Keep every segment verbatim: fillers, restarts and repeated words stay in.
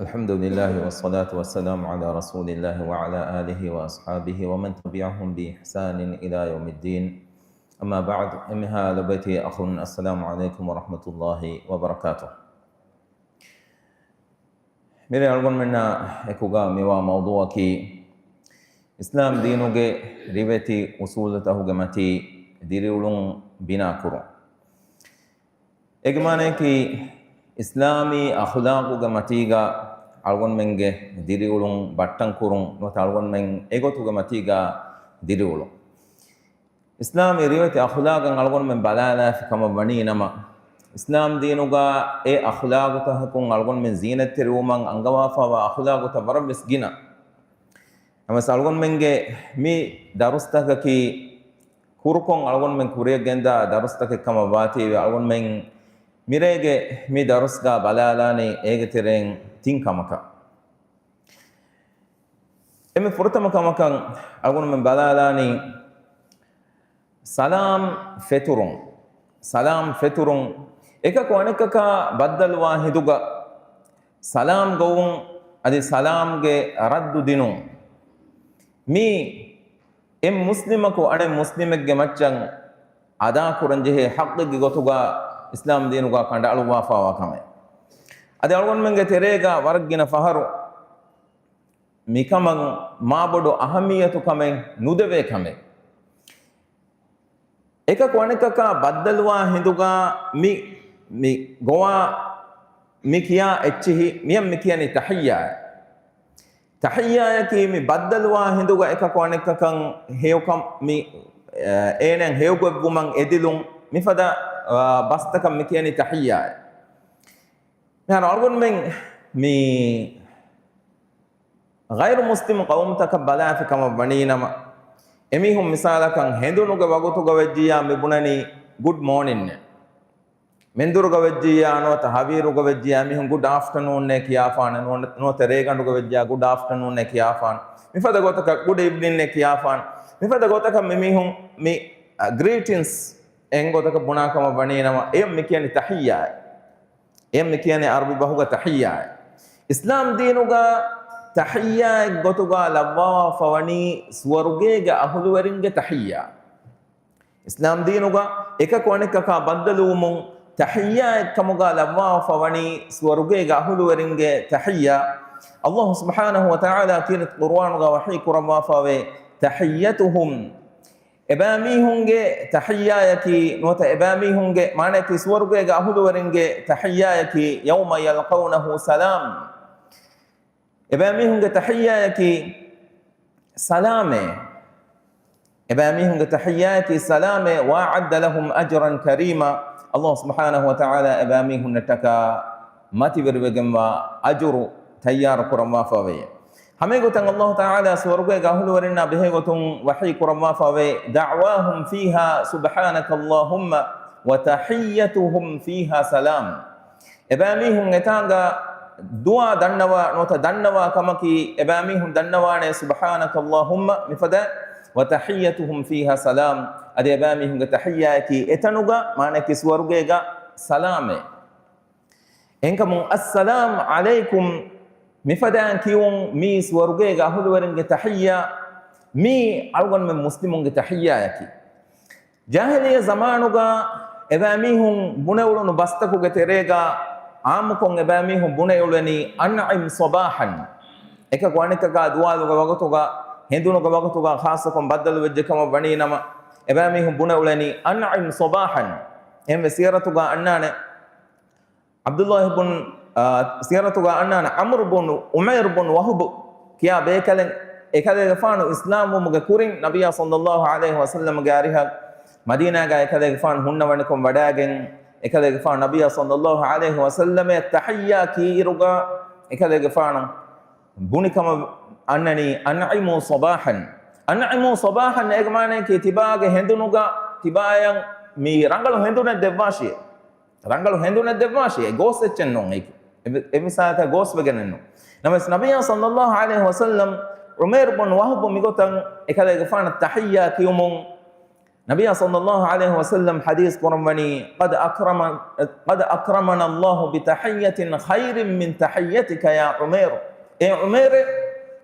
الحمد لله والصلاة والسلام على رسول الله وعلى آله وأصحابه ومن تبعهم بإحسان إلى يوم الدين. أما بعد، އެންމެހާ ލޮބުވެތި އަޚުން، السلام عليكم ورحمة الله وبركاته. މިރޭ އަޅުގަނޑުމެންނާ އެކުގަ މިވާ މައުޟޫޢަކީ، އިސްލާމް ދީނުގެ ރިވެތި އުސޫލުތަކުގެ މަތީ ދިރިއުޅުން ބިނާކުރުން. އޭގެ މާނަޔަކީ، އިސްލާމީ އަޚުލާޤުގެ މަތީގަ އަޅުގަނޑުމެންގެ ދިރިއުޅުން ބައްޓަން ކުރުން، ނުވަތަ އަޅުގަނޑުމެން އެގޮތުގެ މަތީގަ ދިރިއުޅުން. އިސްލާމީ ރިވެތި އަޚުލާގަށް އަޅުގަނޑުމެން ބަލާލާފި ކަމަށް ވަނީ ނަމަ، އިސްލާމް ދީނުގަ އެ އަޚުލާގުތަކަކުން އަޅުގަނޑުމެން ޒީނަތްތެރިވުމަށް އަންގަވާފައިވާ އަޚުލާގުތައް ވަރަށް ވެސް ގިނަ. ނަމަވެސް އަޅުގަނޑުމެންގެ މި ދަރުސްތަކަކީ ކުރުކޮށް އަޅުގަނޑުމެން ކުރިއަށް ގެންދާ ދަރުސްތަކެއް ކަމަށް ވާތީވެ، އަޅުގަނޑުމެން މިރޭގެ މި ދަރުސްގަ ބަލާލާނީ އޭގެ ތެރެއިން ތިން ކަމަކަށް. އެންމެ ފުރަތަމަ ކަމަކަށް އަޅުގަނޑުމެން ބަލާލާނީ ސަލާމް ފެތުރުން. ސަލާމް ފެތުރުން، އެކަކު އަނެކަކާ ބައްދަލުވާ ހިނދުގަ ސަލާމް ގޮވުން، އަދި ސަލާމްގެ ރައްދު ދިނުން. މީ އެއް މުސްލިމަކު އަނެއް މުސްލިމެއްގެ މައްޗަށް އަދާކުރަންޖެހޭ ޙައްޤެއްގެ ގޮތުގަ އިސްލާމް ދީނުގަ ކަނޑައަޅުއްވާފައިވާ ކަމެއް. އަދި އަޅުގަނޑުމެންގެ ތެރޭގަ ވަރަށް ގިނަ ފަހަރު މިކަމަށް މާބޮޑު އަހައްމިއްޔަތު ކަމެއް ނުދެވޭ ކަމެއް. އެކަކު އަނެކަކާ ބައްދަލުވާ ހިނދުގަ މި، މި ގޮވާ މި ކިޔާ އެއްޗިހި މިޔަށް މި ކިޔަނީ ތަޙިއްޔާއޭ. ތަޙިއްޔާއަކީ މި ބައްދަލުވާ ހިނދުގަ އެކަކު އަނެކަކަށް ހެޔޮކަން މި، އޭނައަށް ހެޔޮގޮތްވުމަށް އެދިލުން މިފަދަ، އާ، ބަސްތަކަށް މި ކިޔަނީ ތަޙިއްޔާއޭ. މިހާރު އަޅުގަނޑުމެން މި ޣައިރު މުސްލިމް ޤައުމުތަކަށް ބަލާފި ކަމަށް ވަނީނަމަ، އެމީހުން މިސާލަކަށް ހެނދުނުގެ ވަގުތުގަ ވެއްޖިއްޔާ މި ބުނަނީ ގުޑް މޯނިންއޭ. މެންދުރުގަ ވެއްޖިއްޔާ ނުވަތަ ހަވީރުގަ ވެއްޖިއްޔާ މީހުން ގުޑް އާފްޓަނޫންއޭ ކިޔާފާނެ، ނުވަ-، ނުވަތަ ރޭގަނޑުގަ ވެއްޖިއްޔާ ގުޑް އާފްޓަނޫންއޭ ކިޔާފާނެ. މިފަދަ ގޮތަކަށް ގުޑް އިވްނިންއޭ ކިޔާފާނެ. މިފަދަ ގޮތަކަށް މި މީހުން މި، އަ، ގްރީޓިންސް އެއް ގޮތަކަށް ބުނާ ކަމަށް ވަނީނަމަ، އެޔަށް މި ކިޔަނީ ތަޙިއްޔާއޭ. އެ މި ކިޔަނީ އަރަބި ބަހުގަ ތަޙިއްޔާއޭ. އިސްލާމް ދީނުގަ ތަޙިއްޔާއެއް ގޮތުގަ ލައްވާފަވަނީ ސުވަރުގޭގެ އަހުލުވެރިންގެ ތަޙިއްޔާ. އިސްލާމް ދީނުގަ އެކަކު އަނެކަކާ ބައްދަލުވުމުން ތަޙިއްޔާއެއް ކަމުގަ ލައްވާފަވަނީ ސުވަރުގޭގެ އަހުލުވެރިންގެ ތަޙިއްޔާ. ﷲ ސުބްޙާނަހު ވަތަޢާލާ ކީރިތި ޤުރުއާނުގަ ވަޙީ ކުރައްވާފަވޭ، تحيتهم އެބައިމީހުންގެ ތަޙިއްޔާޔަކީ، ނުވަތަ އެބައިމީހުންގެ މާނަޔަކީ ސުވަރުގޭގެ އަހުލުވެރިންގެ ތަޙިއްޔާޔަކީ، يوم يلقونه سلام. އެބައިމީހުންގެ ތަޙިއްޔާޔަކީ ސަލާމޭ. އެބައިމީހުންގެ ތަޙިއްޔާޔަކީ ސަލާމޭ، وأعد لهم أجرا كريما. ﷲ ސުބްޙާނަހު ވަތަޢާލާ އެބައިމީހުންނަށްޓަކާ މަތިވެރިވެގެންވާ އަޖުރު ތައްޔާރު ކުރައްވާފަވޭ. ހަމައެގޮތަށް ﷲ ތަޢާލާ ސުވަރުގޭގެ އަހުލުވެރިންނާ ބެހޭގޮތުން ވަޙީ ކުރައްވާފަވޭ، دعواهم فيها سبحانك اللهم وتحيتهم فيها سلام. އެބައިމީހުން އެތާނގަ ދުޢާ ދަންނަވާ ނުވަތަ ދަންނަވާ ކަމަކީ، އެބައިމީހުން ދަންނަވާނެ سبحانك اللهم މިފަދަ، وتحيتهم فيها سلام. އަދި އެބައިމީހުންގެ ތަޙިއްޔާޔަކީ އެތަނުގަ، މާނަޔަކީ ސުވަރުގޭގަ ސަލާމޭ. އެހެންކަމުން، السلام عليكم މިފަދައިން ކިޔުން މީ ސުވަރުގޭގެ އަހުލުވެރިންގެ ތަޙިއްޔާ، މީ އަޅުގަނޑުމެން މުސްލިމުންގެ ތަޙިއްޔާޔަކީ. ޖާހިލިއްޔަ ޒަމާނުގަ އެބައިމީހުން ބުނެއުޅުނު ބަސްތަކުގެ ތެރޭގަ އާއްމުކޮށް އެބައިމީހުން ބުނެއުޅެނީ، أنعم صباحا. އެކަކު އަނެކަކާ ދުވާލުގެ ވަގުތުގަ، ހެނދުނުގެ ވަގުތުގަ ޚާއްޞަކޮށް ބައްދަލުވެއްޖެ ކަމަށް ވަނީނަމަ، އެބައިމީހުން ބުނެއުޅެނީ، أنعم صباحا. އެހެންވެ ސިޔަރަތުގަ އަންނާނެ، ޢަބްދުﷲ ބުން، އާ، ސިޔަރަތުގަ އަންނާނެ ޢަމްރު ބުން ޢުމައިރު ބުން ވަހުބު ކިޔާ ބޭކަލެއް، އެކަލޭގެފާނު އިސްލާމްވުމުގެ ކުރިން ނަބިއްޔާ ޞައްލައްލާހު ޢަލައިހި ވަސައްލަމްގެ އަރިހަށް މަދީނާގަ އެކަލޭގެފާނު ހުންނަވަނިކޮށް ވަޑައިގެން، އެކަލޭގެފާނު ނަބިއްޔާ ޞައްލައްލާހު ޢަލައިހި ވަސައްލަމަށް ތަޙިއްޔާ ކީއިރުގަ އެކަލޭގެފާނު ބުނި ކަމަށް އަންނަނީ، أنعموا صباحا. أنعموا صباحا އޭގެ މާނަޔަކީ ތިބާގެ ހެނދުނުގަ ތިބާޔަށް މި ރަނގަޅު ހެނދުނެއް ދެއްވާށި. ރަނގަޅު ހެނދުނެއް ދެއްވާށި، އެ ގޯސް އެއްޗެއް ނޫން އެއީ. އެ، އެ މިސާލަކަށް ގޯސް ވެގެނެއް ނޫން. ނަމަވެސް ނަބިއްޔާ ޞައްލައްލާހު ޢަލައިހި ވަސައްލަމް ޢުމައިރު ބުން ވަހުބު މިގޮތަށް އެކަލޭގެފާނަށް ތަޙިއްޔާ ކިޔުމުން ނަބިއްޔާ ޞައްލައްލާހު ޢަލައިހި ވަސައްލަމް ޙަދީޘް ކުރައްވަނީ، "قد أكرم، قد أكرمنا الله بتحية خير من تحيتك يا عمير." އޭ ޢުމޭރޭ،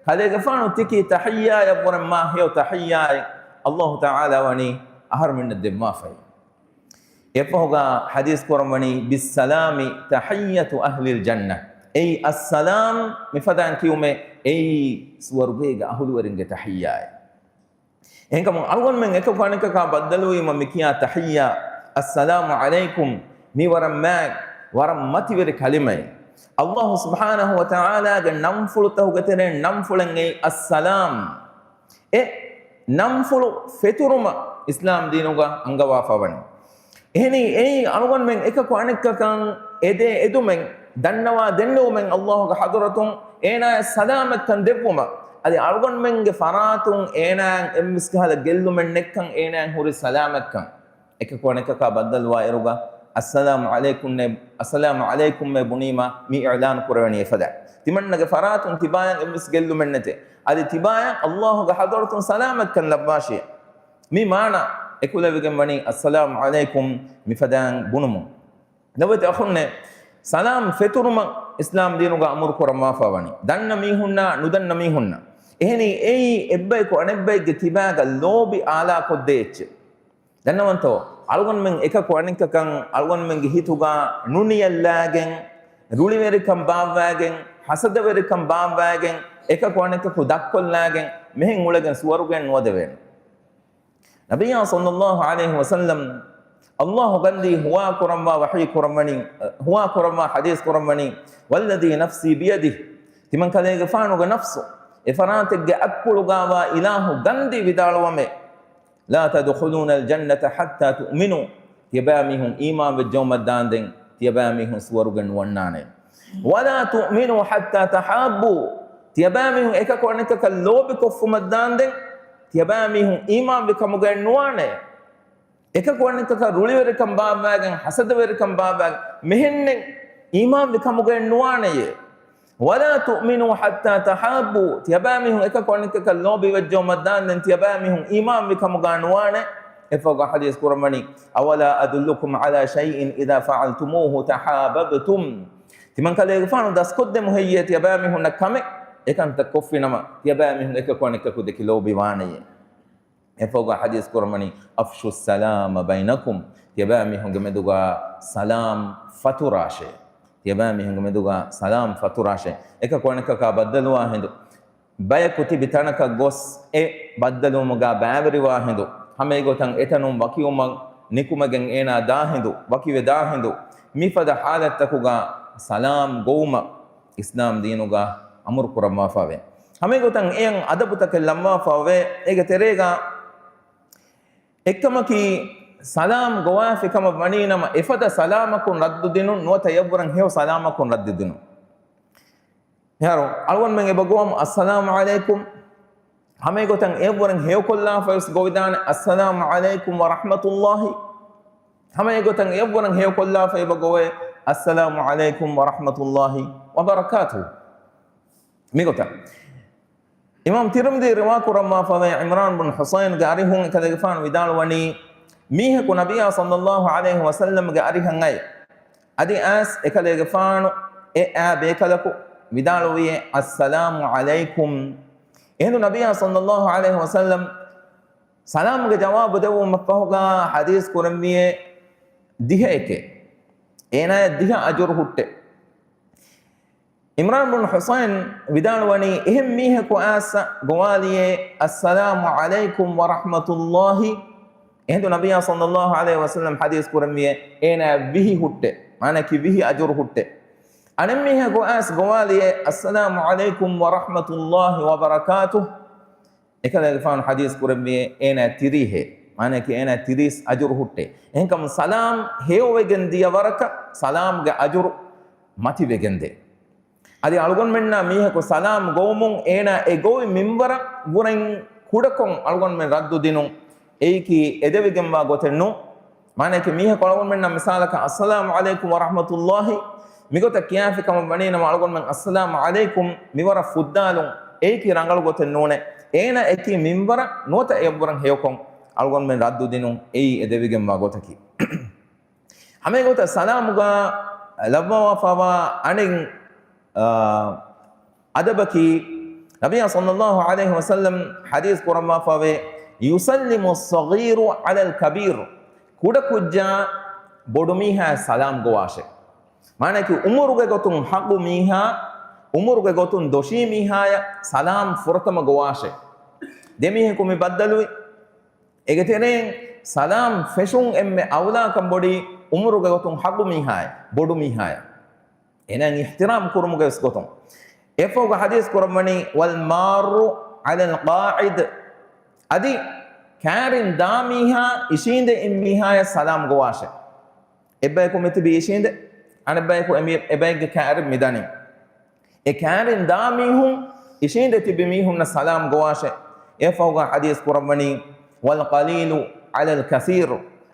ކަލޭގެފާނު ތިކި ތަޙިއްޔާއަށްވުރެ މާ ހެޔޮ ތަޙިއްޔާއެއް ﷲ ތަޢާލާ ވަނީ އަހަރުމެންނަށް ދެއްވާފައި. އެއަށްފަހުގަ ޙަދީޘް ކުރައްވަނީ، "بالسلام تحية أهل الجنة." އެއީ އައްސަލާމް މިފަދައިން ކިޔުމެއް، އެއީ ސުވަރުގޭގެ އަހުލުވެރިންގެ ތަޙިއްޔާއެއް. އެހެންކަމުން އަޅުގަނޑުމެން އެކަކު އަނެކަކާ ބައްދަލުވީމަ މިކިޔާ ތަޙިއްޔާ، އައްސަލާމު ޢަލައިކުމް، މީ ވަރަށް މާތް، ވަރަށް މަތިވެރި ކަލިމައެއް. ﷲ ސުބްޙާނަހު ވަތަޢާލާގެ ނަންފުޅުތަކުގެ ތެރެއިން ނަންފުޅެއް އެއީ އައްސަލާމް. އެ ނަންފުޅު ފެތުރުމަށް އިސްލާމް ދީނުގަ އަންގަވާފަވަނީ. އެހެނީ އެއީ އަޅުގަނޑުމެން އެކަކު އަނެއްކަކަށް އެދޭ އެދުމެއް، ދަންނަވާ ދެންނެވުމެއް ﷲގެ ޙަޟްރަތުން އޭނާޔަށް ސަލާމަތްކަން ދެއްވުމަށް. އަދި އަޅުގަނޑުމެންގެ ފަރާތުން އޭނާއަށް އެއްވެސް ކަހަލަ ގެއްލުމެއް ނެއްކަން އޭނާއަށް ހުރި ސަލާމަތްކަން. އެކަކު އަނެކަކާ ބައްދަލުވާ އިރުގަ، އައްސަލާމު ޢަލައިކުމް، އައްސަލާމު ޢަލައިކުމް ބުނީމަ މި އިޢުލާން ކުރެވެނީ އެފަދަ. ތިމަންނަގެ ފަރާތުން ތިބާޔަށް އެއްވެސް ގެއްލުމެއް ނެތޭ. އަދި ތިބާޔަށް ﷲގެ ޙަޟްރަތުން ސަލާމަތްކަން ލައްވާށޭ. މި މާނަ އެކުލެވިގެން ވަނީ އައްސަލާމު ޢަލައިކުމް މިފަދައިން ބުނުމުން. ލޮބުވެތި އަޚުންނޭ، ސަލާމް ފެތުރުމަށް އިސްލާމް ދީނުގަ އަމުރު ކުރައްވާފަ ވަނީ. ދަންނަ މީހުންނާ ނުދަންނަ މީހުންނަށް. އެހެނީ އެއީ އެއްބަޔަކު އަނެއްބައެއްގެ ކިބާގަ ލޯބި އާލާކޮށްދޭ އެއްޗެއް. ދަންނަވަންތޯ، އަޅުގަނޑުމެން އެކަކު އަނެކަކަށް އަޅުގަނޑުމެންގެ ހިތުގަ ނުނިޔަށްލާގެން، ރުޅިވެރިކަން ބާއްވާގެން، ހަސަދަވެރިކަން ބާއްވާގެން، އެކަކު އަނެކަކު ދަށްކޮށްލާގެން، މިހެން އުޅެގެން ސުވަރުގެއަށް ނުވަދެވޭނެ. ނަބިއްޔާ ޞައްލައްލާހު ޢަލައިހި ވަސައްލަމް ﷲ ގަންދީ ހުވާ ކުރަންވާ ވަޙީ ކުރަންވަނީ، ހުވާ ކުރަންވާ ޙަދީޘް ކުރަންވަނީ، "والذي نفسي بيده." ތިމަން ކަލޭގެފާނުގެ ނަފްސު އެ ފަރާތެއްގެ އަތްޕުޅުގާވާ އިލާހު ގަންދީ ވިދާޅުވަމޭ، "لا تدخلون الجنة حتى تؤمنوا." ތިޔަބައިމީހުން އީމާން ވެއްޖައުމަށް ދާންދެން ތިޔަބައިމީހުން ސުވަރުގެ ނުވަންނާނެ. "ولا تؤمنوا حتى تحابوا." ތިޔަބައިމީހުން އެކަކު އަނެކަކަށް ލޯބިކޮށްފުމަށް ދާންދެން ތިޔަބައިމީހުން އީމާންވި ކަމުގައެއް ނުވާނެ. އެކަކު އަނެކަކަށް ރުޅިވެރިކަން ބާއްވާގެން، ހަސަދަވެރިކަން ބާއްވާގެން، މިހެންނެއް އީމާންވި ކަމުގައެއް ނުވާނެޔޭ. "ولا تؤمنوا حتى تحابوا." ތިޔަބައިމީހުން އެކަކު އަނެކަކަށް ލޯބިވެއްޖައުމަށް ދާންދެން ތިޔަބައިމީހުން އީމާންވި ކަމުގަ ނުވާނެ. އެފަހުގަ ޙަދީޘް ކުރަންވަނީ، "أولا أدلكم على شيء إذا فعلتموه تحاببتم." ތިމަން ކަލޭގެފާނު ދަސްކޮށްދެމު ހެއްޔޭ ތިޔަބައިމީހުންނަށް ކަމެއް، އެކަންތައް ކޮށްފިނަމަ ތިޔަބައިމީހުން އެކަކު އަނެކަކު ދެކި ލޯބިވާނެޔޭ. އެފަހުގަ ޙަދީޘް ކުރަމަނީ، "أفشوا السلام بينكم." ތިޔަބައިމީހުންގެ މެދުގަ ސަލާމް ފަތުރާށޭ. ތިޔަބައިމީހުންގެ މެދުގަ ސަލާމް ފަތުރާށޭ. އެކަކު އަނެކަކާ ބައްދަލުވާ ހިނދު، ބަޔަކު ތިބި ތަނަކަށް ގޮސް އެ ބައްދަލުވުމުގަ ބައިވެރިވާ ހިނދު، ހަމައެގޮތަށް އެތަނުން ވަކިވުމަށް ނިކުމެގެން އޭނާ ދާ ހިނދު، ވަކިވެ ދާ ހިނދު، މިފަދަ ޙާލަތްތަކުގަ ސަލާމް ގޮވުމަށް އިސްލާމް ދީނުގަ އަމުރު ކުރައްވާފަވޭ. ހަމައެގޮތަށް އެޔަށް އަދަބުތަކެއް ލައްވާފަވޭ. އޭގެ ތެރޭގަ އެއްކަމަކީ، ސަލާމް ގޮވާފި ކަމަށް ވަނީނަމަ، އެފަދަ ސަލާމަކުން ރައްދު ދިނުން، ނުވަތަ އެއަށްވުރެން ހެޔޮ ސަލާމަކުން ރައްދު ދިނުން. މިހާރު އަޅުގަނޑުމެން އެބަ ގޮވަމު، "އައްސަލާމު ޢަލައިކުމް." ހަމައެގޮތަށް އެއަށްވުރެން ހެޔޮކޮށްލާފަވެސް ގޮވިދާނެ، "އައްސަލާމު ޢަލައިކުމް ވަރަޙްމަތުﷲ." ހަމައެގޮތަށް އެއަށްވުރެން ހެޔޮކޮށްލާފަ އެބަ ގޮވޭ، "އައްސަލާމު ޢަލައިކުމް ވަރަޙްމަތުﷲ ވަބަރަކާތުހު." މިގޮތަށް އިމާމް ތިރްމިޛީ ރިވާ ކުރައްވާފަވޭ، ޢިމްރާން ބުން ޙުޞައިންގެ އަރިހުން އެކަލޭގެފާނު ވިދާޅުވަނީ، މީހަކު ނަބިއްޔާ ޞައްލައްލާހު ޢަލައިހި ވަސައްލަމްގެ އަރިހަށް އައި، އަދި އައިސް އެކަލޭގެފާނު އެ އާ ބޭކަލަކު ވިދާޅުވިއޭ، "އައްސަލާމު ޢަލައިކުމް." އެހިނދު ނަބިއްޔާ ޞައްލައްލާހު ޢަލައިހި ވަސައްލަމް ސަލާމްގެ ޖަވާބު ދެއްވުމަށްފަހުގަ ޙަދީޘް ކުރެންވިއޭ ދިހައެކޭ. އޭނާޔަށް ދިހަ އަޖުރު ހުއްޓޭ. ޢިމްރާން ބުން ޙުޞައިން ވިދާޅުވަނީ، އެހެން މީހަކު އައިސް ގޮވާލިއޭ، "އައްސަލާމު ޢަލައިކުމް ވަރަޙްމަތުﷲ." އެހިނދު ނަބިއްޔާ ޞައްލައްލާހު ޢަލައިހި ވަސައްލަމް ޙަދީޘް ކުރެންވިއޭ، އޭނާޔަށް ވިހި ހުއްޓޭ، މާނައަކީ ވިހި އަޖުރު ހުއްޓޭ. އަނެއް މީހަކު އައިސް ގޮވާލިއޭ، "އައްސަލާމު ޢަލައިކުމް ވަރަޙްމަތުﷲ ވަބަރަކާތުހު." އެކަލޭގެފާނު ޙަދީޘް ކުރެއްވިއޭ، އޭނާ ތިރީހޭ، މާނައަކީ އޭނާ ތިރީސް އަޖުރު ހުއްޓޭ. އެހެންކަމުން ސަލާމް ހެޔޮވެގެން ދިޔަ ވަރަކަށް ސަލާމްގެ އަޖުރު މަތިވެގެންދޭ. އަދި އަޅުގަނޑުމެންނާ މީހަކު ސަލާމް ގޮވުމުން އޭނާ އެ ގޮވި މިންވަރަށް ވުރެން ކުޑަކޮށް އަޅުގަނޑުމެން ރައްދު ދިނުން އެއީކީ އެދެވިގެންވާ ގޮތެއް ނޫން. މާނައަކީ މީހަކު އަޅުގަނޑުމެންނަށް މިސާލަކަށް، "އައްސަލާމު ޢަލައިކުމް ވަރަޙްމަތުﷲ" މިގޮތަށް ކިޔާފި ކަމަށް ވަނީނަމަ، އަޅުގަނޑުމެން "އައްސަލާމު ޢަލައިކުމް" މިވަރަށް ފުއްދާލުން އެއީކީ ރަނގަޅު ގޮތެއް ނޫނޭ. އޭނަ އެކީ މިންވަރަށް ނުވަތަ އެއަށްވުރެން ހެޔޮކޮށް އަޅުގަނޑުމެން ރައްދު ދިނުން އެއީ އެ ދެވިގެންވާ ގޮތަކީ. ހަމައެގޮތަށް ސަލާމުގަ ލައްވަވާފަވާ އަނެއް، އާ، އަދަބަކީ، ނަބިއްޔާ ޞައްލައްލާހު ޢަލައިހި ވަސައްލަމް ޙަދީޘް ކުރައްވާފަވޭ، "يسلم الصغير على الكبير." ކުޑަކުއްޖާ ބޮޑުމީހާ ސަލާމް ގޮވާށޭ. މާނައަކީ، އުމުރުގެ ގޮތުން ހައްގު މީހާ، އުމުރުގެ ގޮތުން ދޮށީ މީހާޔަށް ސަލާމް ފުރަތަމަ ގޮވާށޭ. ދެމީހަކު މި ބައްދަލުވި. އޭގެ ތެރެއިން ސަލާމް ފެށުން އެންމެ އައުލާކަން ބޮޑީ އުމުރުގެ ގޮތުން ހައްގު މީހާޔަށް، ބޮޑު މީހާޔަށް. އޭނާއަށް އިޙްތިރާމް ކުރުމުގެ ވެސް ގޮތުން. އެއަށްފަހުގަ ޙަދީޘް ކުރައްވަނީ، "والمار على القاعد." އަދި ކާރިން ދާ މީހާ އިށީނދެ އިން މީހާޔަށް ސަލާމް ގޮވާށޭ. އެއްބަޔަކު މި ތިބީ އިށީނދެ، އަނެއްބަޔަކު އެ މި-، އެބައެއްގެ ކާރިން މި ދަނީ. އެ ކާރިން ދާ މީހުން އިށީނދެ ތިބި މީހުންނަށް ސަލާމް ގޮވާށޭ. އެއަށްފަހުގަ ޙަދީޘް ކުރައްވަނީ، "والقليل على الكثير."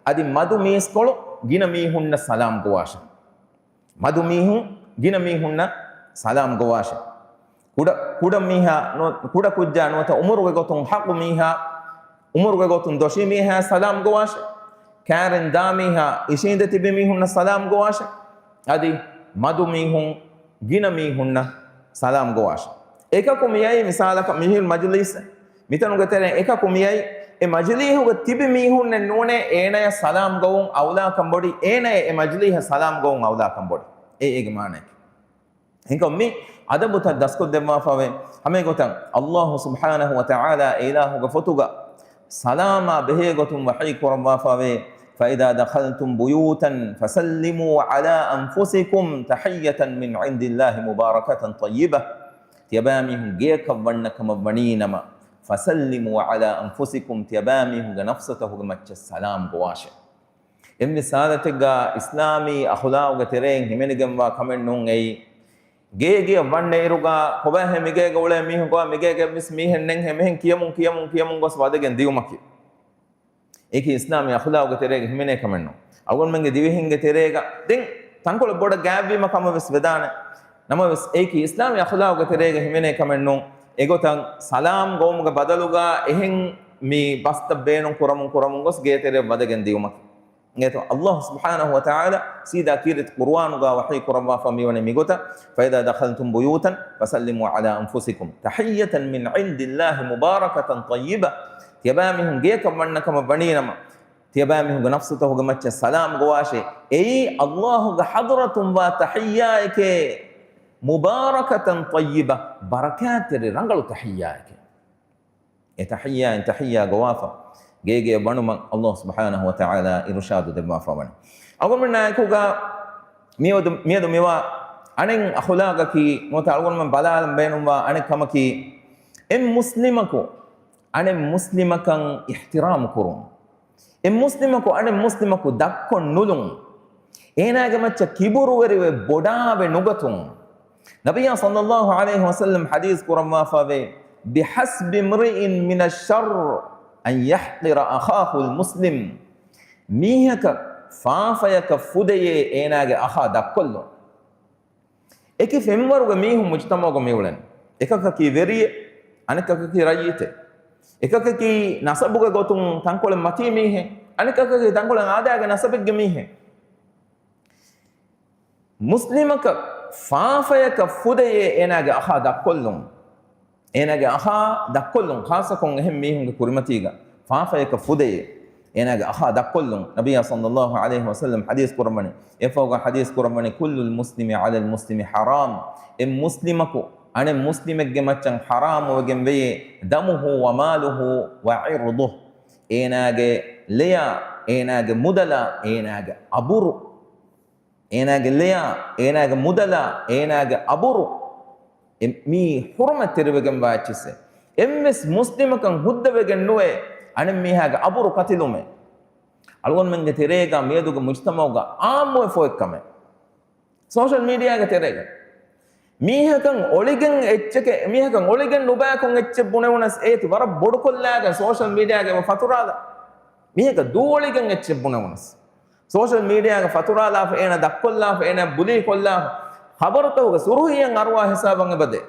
އަދި މަދު މީސްކޮޅު ގިނަ މީހުންނަށް ސަލާމް ގޮވާށޭ. މަދު މީހުން ގިނަ މީހުންނަށް ސަލާމް ގޮވާށޭ. ކުޑަ، ކުޑަ މީހާ ނު-، ކުޑަ ކުއްޖާ ނުވަތަ އުމުރުގެ ގޮތުން ހައްގު މީހާ، އުމުރުގެ ގޮތުން ދޮށީ މީހާ ސަލާމް ގޮވާށޭ. ކާރިން ދާ މީހާ އިށީނދެ ތިބި މީހުންނަށް ސަލާމް ގޮވާށޭ. އަދި މަދު މީހުން ގިނަ މީހުންނަށް ސަލާމް ގޮވާށޭ. އެކަކު މިއައީ މިސާލަކަށް މިހިރު މަޖިލީސް މިތަނުގެ ތެރެއިން އެކަކު މިއައީ، އެ މަޖިލީހުގަ ތިބި މީހުންނެއް ނޫނޭ، އޭނަޔަށް ސަލާމް ގޮވުން އައުލާކަން ބޮޑީ، އޭނަޔަށް އެ މަޖިލީހަށް ސަލާމް ގޮވުން އައުލާކަން ބޮޑީ. އެ އޭގެ މާނައަކީ. ހިނގަމި އަދަބުތައް ދަސްކޮށްދެއްވާފަވޭ. ހަމައެގޮތަށް ﷲ ސުބްޙާނަހޫ ވަތަޢާލާ އެ އިލާހުގެ ފޮތުގަ ސަލާމާ ބެހޭ ގޮތުން ވަޙީ ކުރައްވާފަވޭ، "فإذا دخلتم بيوتا فسلموا على أنفسكم تحية من عند الله مباركة طيبة." ތިޔަބައިމީހުން ގެޔަކަށް ވަންނަ ކަމަށް ވަނީ ނަމަ، "فسلموا على أنفسكم." ތިޔަބައިމީހުންގެ ނަފްސުތަކުގެ މައްޗަށް ސަލާމް ގޮވާށޭ. އެންމެ ސާދަތެއްގަ އިސްލާމީ އަޚުލާގުގެ ތެރެއިން ހިމެނިގެންވާ ކަމެއް ނޫން އެއީ. ގޭ ގެޔަށް ވަންނައިރުގަ ކޮބާހޭ މިގޭގަ އުޅޭ މީހުން ކޮބާ މިގޭގަ އެއްވެސް މީހެއް ނެތްހޭ މިހެން ކިޔަމުން ކިޔަމުން ކިޔަމުން ގޮސް ވަދެގެން ދިޔުމަކީ. އެކި އިސްލާމީ އަޚުލާގުގެ ތެރޭގަ ހިމެނޭ ކަމެއް ނޫން. އަޅުގަނޑުމެންގެ ދިވެހިންގެ ތެރޭގަ ދެން ތަންކޮޅެއް ބޮޑަށް ގާތްވީމަ ކަމަށް ވެސް ވެދާނެ. ނަމަވެސް އެއީކީ އިސްލާމީ އަޚުލާގުގެ ތެރޭގަ ހިމެނޭ ކަމެއް ނޫން. އެގޮތަށް ސަލާމް ގޮވުމުގެ ބަދަލުގަ އެހެން މި ބަސްތައް ބޭނުން ކުރަމުން ކުރަމުން ގޮސް ގޭތެރެއަށް ވަދެގެން ދިޔުމަކީ. އެތޯ، ﷲ ސުބްޙާނަހޫ ވަތަޢާލާ ސީދާ ކީރިތި ޤުރުއާނުގަ ވަޙީ ކުރައްވާފަ މިވަނީ މިގޮތަށް، "فإذا دخلتم بيوتا فسلموا على أنفسكم تحية من عند الله مباركة طيبة." ތިޔަބައިމީހުން ގެޔަކަށް ވަންނަ ކަމަށް ވަނީ ނަމަ، ތިޔަބައިމީހުންގެ ނަފްސުތަކުގެ މައްޗަށް ސަލާމް ގޮވާށޭ. އެއީ ﷲގެ ޙަޟްރަތުން ވާ ތަޙިއްޔާއެކޭ، مباركة طيبة، ބަރަކާތްތެރި ރަނގަޅު ތަޙިއްޔާއެކޭ. އެ ތަޙިއްޔާއިން ތަޙިއްޔާ ގޮވާފަ، ގޭގެ ވަނުމަށް ﷲ ސުބްޙާނަހޫ ވަތަޢާލާ އިރުޝާދު ދެއްވާފަ ވަނީ. އަޅުގަނޑުމެންނާއެކުގަ މިއަދު، މިއަދު މިވާ އަނެއް އަޚުލާގަކީ، ނުވަތަ އަޅުގަނޑުމެން ބަލާލަން ބޭނުންވާ އަނެއް ކަމަކީ، އެއް މުސްލިމަކު އަނެއް މުސްލިމަކަށް އިޙްތިރާމު ކުރުން. އެއް މުސްލިމަކު އަނެއް މުސްލިމަކު ދަށްކޮށް ނުލުން. އޭނާގެ މައްޗަށް ކިބުރުވެރިވެ ބޮޑާވެ ނުގަތުން. ނަބިއްޔާ ޞައްލައްލާހު ޢަލައިހި ވަސައްލަމް ޙަދީޘް ކުރައްވާފަވޭ، "بحسب امرئ من الشر أن يحقر أخاه المسلم." މީހަކަށް ފާފަޔަކަށް ފުދެޔޭ އޭނާގެ އަޚާ ދަށްކޮށްލުން. އެކި ފެންވަރުގެ މީހުން މުޖްތަމަޢުގަ މިއުޅެން. އެކަކަކީ ވެރިއެއް، އަނެކަކަކީ ރައްޔިތެއް. އެކަކަކީ ނަސަބުގެ ގޮތުން ތަންކޮޅެއް މަތީ މީހެއް، އަނެކަކަކީ ތަންކޮޅެއް އާދައިގެ ނަސަބެއްގެ މީހެއް. މުސްލިމަކަށް ފާފަޔަކަށް ފުދެޔޭ އޭނާގެ އަޚާ ދަށްކޮށްލުން. އޭނާގެ އަޚާ ދަށްކޮށްލުން، ޚާއްޞަކޮށް އެހެން މީހުންގެ ކުރިމަތީގަ ފާފަޔަކަށް ފުދެޔޭ އޭނާގެ އަޚާ ދަށްކޮށްލުން. ނަބިއްޔާ ޞައްލައްލާހު ޢަލައިހި ވަސައްލަމް ޙަދީޘް ކުރައްވަނީ، އެއަށްފަހުގަ ޙަދީޘް ކުރައްވަނީ، "كل المسلم على المسلم حرام." އެއް މުސްލިމަކު އަނެއް މުސްލިމެއްގެ މައްޗަށް ޙަރާމުވެގެން ވެޔޭ، "دمه وماله وعرضه." އޭނާގެ ލެޔާ، އޭނާގެ މުދަލާ، އޭނާގެ އަބުރު. އޭނާގެ ލެޔާ، އޭނާގެ މުދަލާ، އޭނާގެ އަބުރު، އެ މީ ޙުރުމަތްތެރިވެގެންވާ އެއްޗިއްސެއް. އެއްވެސް މުސްލިމަކަށް ހުއްދަވެގެން ނުވޭ އަނެއް މީހާގެ އަބުރު ކަތިލުމެއް. އަޅުގަނޑުމެންގެ ތެރޭގަ މިއަދުގެ މުޖްތަމަޢުގަ ޢާއްމުވެފަ އޮތް ކަމެއް. ސޯޝަލް މީޑިއާގެ ތެރޭގަ މީހަކަށް އޮޅިގެން އެއްޗެކެ-، މީހަކަށް އޮޅިގެން ނުބައިކޮށް އެއްޗެއް ބުނެވުނަސް އޭތި ވަރަށް ބޮޑުކޮށްލާގެން ސޯޝަލް މީޑިއާގަ އެބަ ފަތުރާލާ. މީހަކަށް ދޫއޮޅިގެން އެއްޗެއް ބުނެވުނަސް. ސޯޝަލް މީޑިއާގަ ފަތުރާލާފަ، އޭނަ ދަށްކޮށްލާފަ، އޭނަ ބުލީ ކޮށްލާފަ، ޚަބަރުތަކުގެ ސުރުހީއަށް އަރުވާ ހިސާބަށް އެބަދޭ.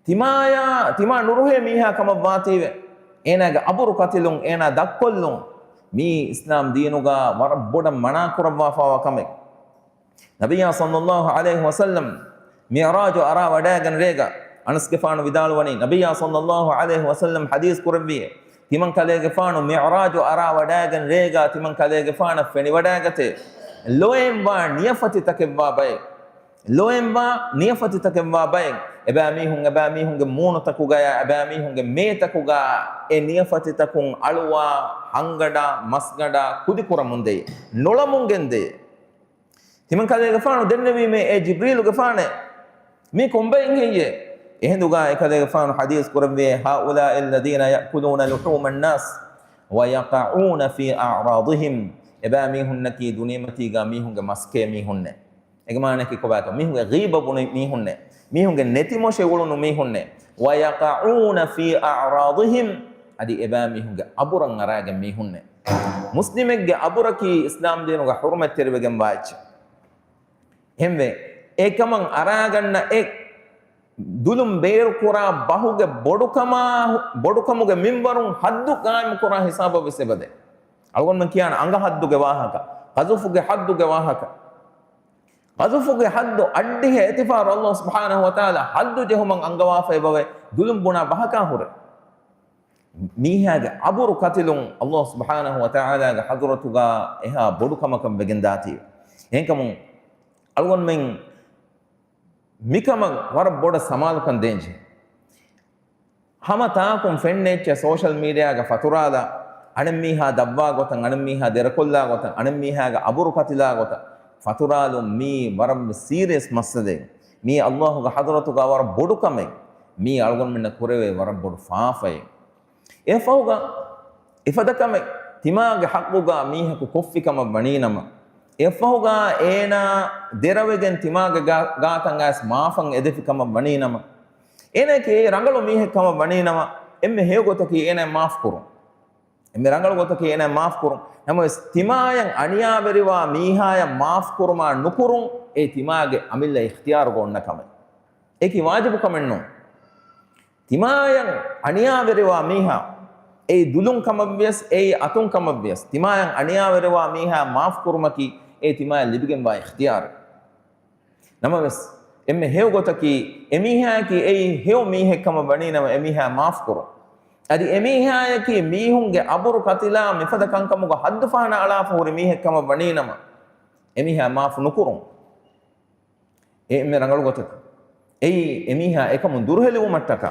ތިމާޔާ، ތިމާ ނުރުހޭ މީހާ ކަމަށް ވާތީވެ. އޭނާގެ އަބުރު ކަތިލުން، އޭނާ ދަށްކޮށްލުން، މީ އިސްލާމް ދީނުގަ ވަރަށް ބޮޑަށް މަނާކުރައްވާފައިވާ ކަމެއް. ނަބިއްޔާ ޞައްލައްލާހު ޢަލައިހި ވަސައްލަމް މިޢުރާޖު އަރާ ވަޑައިގެން ރޭގަ، އަނަސްގެފާނު ވިދާޅުވަނީ، ނަބިއްޔާ ޞައްލައްލާހު ޢަލައިހި ވަސައްލަމް ޙަދީޘް ކުރެއްވިއޭ، ތިމަން ކަލޭގެފާނު މިޢުރާޖު އަރާ ވަޑައިގެން ރޭގަ ތިމަން ކަލޭގެފާނަށް ފެނިވަޑައިގަތޭ، ލޯއިންވާ ނިޔަފަތިތަކެއްވާ ބައެއް، ލޯއިންވާ ނިޔަފަތިތަކެއްވާ ބައެއް، އެބައިމީހުން، އެބައިމީހުންގެ މޫނުތަކުގަޔާ، އެބައިމީހުންގެ މޭތަކުގަ އެ ނިޔަފަތިތަކުން އަޅުވާ ހަންގަނޑާ، މަސްގަނޑާ ކުދިކުރަމުންދޭ، ނޮޅަމުންގެންދޭ. ތިމަން ކަލޭގެފާނު ދެންނެވީމޭ، އޭ ޖިބްރީލުގެފާނޭ، މީ ކޮންބައިން ހެއްޔޭ؟ އެހިނދުގަ އެކަލޭގެފާނު ޙަދީޘް ކުރެއްވިއޭ، هؤلاء الذين يأكلون لحوم الناس ويقعون في أعراضهم. އެބައިމީހުންނަކީ ދުނިޔެމަތީގަ މީހުންގެ މަސްކޭ މީހުންނޭ. އޭގެ މާނައަކީ ކޮބާތޯ؟ މީހުންގެ ޣީބަ ބުނި މީހުންނޭ. މީހުންގެ ނެތިމޮށެ އުޅުނު މީހުންނޭ. ويقعون في أعراضهم. އަދި އެބައިމީހުންގެ އަބުރަށް އަރާގެން މީހުންނޭ. މުސްލިމެއްގެ އަބުރަކީ އިސްލާމް ދީނުގަ ޙުރުމަތްތެރިވެގެންވާ އެއްޗެއް. އެހެންވެ، އެކަމަށް އަރާގަންނަ އެ ދުލުން ބޭރުކުރާ ބަހުގެ ބޮޑުކަމާ، ބޮޑުކަމުގެ މިންވަރުން ޙައްދު ޤާއިމުކުރާ ހިސާބަށް ވެސް އެބަދޭ. އަޅުގަނޑުމެން ކިޔާނެ އަނގަ ޙައްދުގެ ވާހަކަ، ޤަޒުފުގެ ޙައްދުގެ ވާހަކަ. ޤަޒުފުގެ ޙައްދު އައްޑިހަ އެތިފާރު ﷲ ސުބްޙާނަހު ވަތަޢާލާ ޙައްދު ޖެހުމަށް އަންގަވާފައި އެބަވޭ، ދުލުން ބުނާ ބަހަކާ ހުރެ. މީހާގެ އަބުރު ކަތިލުން ﷲ ސުބްޙާނަހު ވަތަޢާލާގެ ޙަޟްރަތުގަ އެހާ ބޮޑު ކަމަކަށް ވެގެންދާތީ. އެހެންކަމުން އަޅުގަނޑުމެން މިކަމަށް ވަރަށް ބޮޑަށް ސަމާލުކަން ދޭންޖެހޭ. ހަމަ ތާކުން ފެންނަ އެއްޗެއް ސޯޝަލް މީޑިއާގަ ފަތުރާލާ، އަނެއްމީހާ ދަށްވާ ގޮތަށް، އަނެއްމީހާ ދެރަކޮށްލާ ގޮތަށް، އަނެއްމީހާގެ އަބުރު ކަތިލާ ގޮތަށް ފަތުރާލުން މީ ވަރަށް ސީރިއަސް މައްސަލައެއް. މީ ﷲގެ ޙަޟްރަތުގަ ވަރަށް ބޮޑު ކަމެއް. މީ އަޅުގަނޑުމެންނަށް ކުރެވޭ ވަރަށް ބޮޑު ފާފައެއް. އެފަހުގަ އެފަދަ ކަމެއް ތިމާގެ ޙައްޤުގަ މީހަކު ކޮށްފި ކަމަށް ވަނީނަމަ، އެފަހުގަ އޭނާ ދެރަވެގެން ތިމާގެ ގާ-، ގާތަށް އައިސް މާފަށް އެދެފި ކަމަށް ވަނީނަމަ، އޭނާއަކީ ރަނގަޅު މީހެއް ކަމަށް ވަނީނަމަ، އެންމެ ހެޔޮ ގޮތަކީ އޭނާ މާފް ކުރުން. އެންމެ ރަނގަޅު ގޮތަކީ އޭނާ މާފް ކުރުން. ނަމަވެސް، ތިމާޔަށް އަނިޔާވެރިވާ މީހާޔަށް މާފް ކުރުމާ ނުކުރުން، އެ ތިމާގެ އަމިއްލަ އިޚްތިޔާރުގަ އޮންނަ ކަމެއް. އެކި ވާޖިބު ކަމެއް ނޫން. ތިމާޔަށް އަނިޔާވެރިވާ މީހާ، އެއީ ދުލުން ކަމަށްވިޔަސް، އެއީ އަތުން ކަމަށްވިޔަސް، ތިމާޔަށް އަނިޔާވެރިވާ މީހާ މާފް ކުރުމަކީ، އެ ތިމާޔަށް ލިބިގެންވާ އިޚްތިޔާރެއް. ނަމަވެސް، އެންމެ ހެޔޮ ގޮތަކީ، އެމީހާއަކީ އެއީ ހެޔޮ މީހެއް ކަމަށް ވަނީނަމަ، އެމީހާ މާފް ކުރުން. އަދި އެމީހާއަކީ މީހުންގެ އަބުރު ކަތިލާ މިފަދަ ކަންކަމުގަ ހައްދު ފަހަނަ އަޅާފަ ހުރި މީހެއް ކަމަށް ވަނީނަމަ، އެމީހާ މާފް ނުކުރުން. އެ އެންމެ ރަނގަޅު ގޮތަކަށް. އެއީ އެމީހާ އެކަމުން ދުރުހެލިވުމަށްޓަކާ.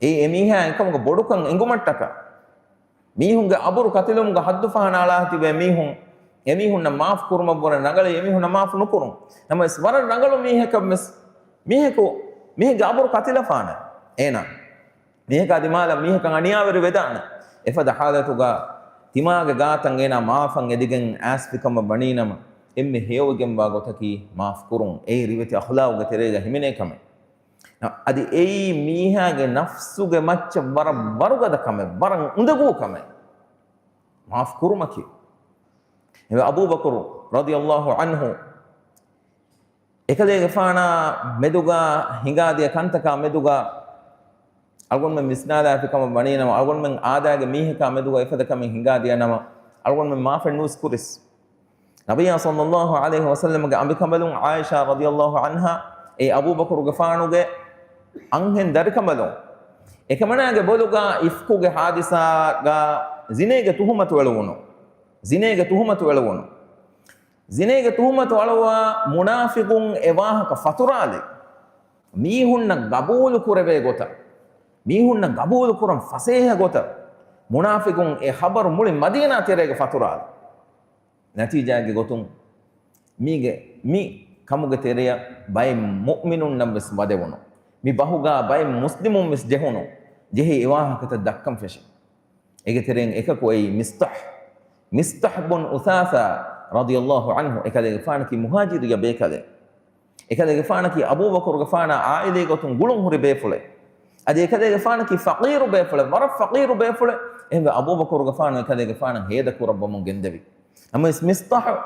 އެއީ އެމީހާ އެކަމުގެ ބޮޑުކަން އެނގުމަށްޓަކާ. މީހުންގެ އަބުރު ކަތިލުމުގަ ހައްދު ފަހަނަ އަޅާ ތިބޭ މީހުން، އެމީހުންނަށް މާފް ކުރުމަށްވުރެ ރަނގަޅީ އެމީހުންނަށް މާފް ނުކުރުން. ނަމަވެސް ވަރަށް ރަނގަޅު މީހަކަށް ވެސް މީހަކު، މީހެއްގެ އަބުރު ކަތިލަފާނެ އޭނާ. މީހަކާ ދިމާލަށް މީހަކަށް އަނިޔާވެރި ވެދާނެ. އެފަދަ ޙާލަތުގަ ތިމާގެ ގާތަށް އޭނާ މާފަށް އެދިގެން އައިސްފި ކަމަށް ވަނީނަމަ، އެންމެ ހެޔޮވެގެންވާ ގޮތަކީ މާފް ކުރުން. އެއީ ރިވެތި އަޚްލާގުގެ ތެރޭގަ ހިމެނޭ ކަމެއް. އަދި އެއީ މީހާގެ ނަފްސުގެ މައްޗަށް ވަރަށް ވަރުގަދަ ކަމެއް، ވަރަށް އުނދަގޫ ކަމެއް. މާފް ކުރުމަކީ. އެ އަބޫބަކުރު ރަޟިޔަﷲ ޢަންހު އެކަލޭގެފާނާ މެދުގަ ހިނގާދިޔަ ކަންތަކާ މެދުގަ އަޅުގަނޑުމެން ވިސްނާލާފި ކަމަށް ވަނީނަމަ، އަޅުގަނޑުމެން އާދައިގެ މީހަކާ މެދުގަ އެފަދަ ކަމެއް ހިނގާދިޔަ ނަމަ، އަޅުގަނޑުމެން މާފެއް ނޫސް ކުރިސް. ނަބިއްޔާ ޞައްލައްލާހު ޢަލައިހި ވަސައްލަމްގެ އަނބިކަނބަލުން ޢާއިޝާ ރަޟިޔަﷲ ޢަންހާ އެ އަބޫބަކުރުގެފާނުގެ އަންހެން ދަރިކަނބަލުން އެކަމަނާގެ ބޮލުގަ އިފްކުގެ ޙާދިސާގަ ޒިނޭގެ ތުހުމަތު އެޅުވުނު. ޒިނޭގެ ތުހުމަތު އެޅުވުނު. ޒިނޭގެ ތުހުމަތު އަޅުވާ މުނާފިޤުން އެ ވާހަކަ ފަތުރާލި. މީހުންނަށް ގަބޫލު ކުރެވޭ ގޮތަށް، މީހުންނަށް ގަބޫލު ކުރަން ފަސޭހަ ގޮތަށް މުނާފިޤުން އެ ޚަބަރު މުޅި މަދީނާ ތެރޭގަ ފަތުރާލި. ނަތީޖާގެ ގޮތުން މީގެ މި ކަމުގެ ތެރެއަށް ބައެއް މުއުމިނުންނަށް ވެސް ވަދެވުނު. މި ބަހުގަ ބައެއް މުސްލިމުން ވެސް ޖެހުނު. ޖެހި އެ ވާހަކަތައް ދައްކަން ފެށި. އޭގެ ތެރެއިން އެކަކު އެއީ މިސްޠަޙް، މިސްޠަޙް ބުން އުސާސާ ރަޟިޔަﷲ ޢަންހު. އެކަލޭގެފާނަކީ މުހާޖިރީ ބޭކަލެއް. އެކަލޭގެފާނަކީ އަބޫބަކުރުގެފާނާ ޢާއިލީ ގޮތުން ގުޅުން ހުރި ބޭފުޅެއް. އަދި އެކަލޭގެފާނަކީ ފަޤީރު ބޭފުޅެއް، ވަރަށް ފަޤީރު ބޭފުޅެއް. އެހެންވެ އަބޫބަކުރުގެފާނު އެކަލޭގެފާނަށް ހޭދަ ކުރައްވަމުން ގެންދެވި. ނަމަވެސް މިސްޠަޙް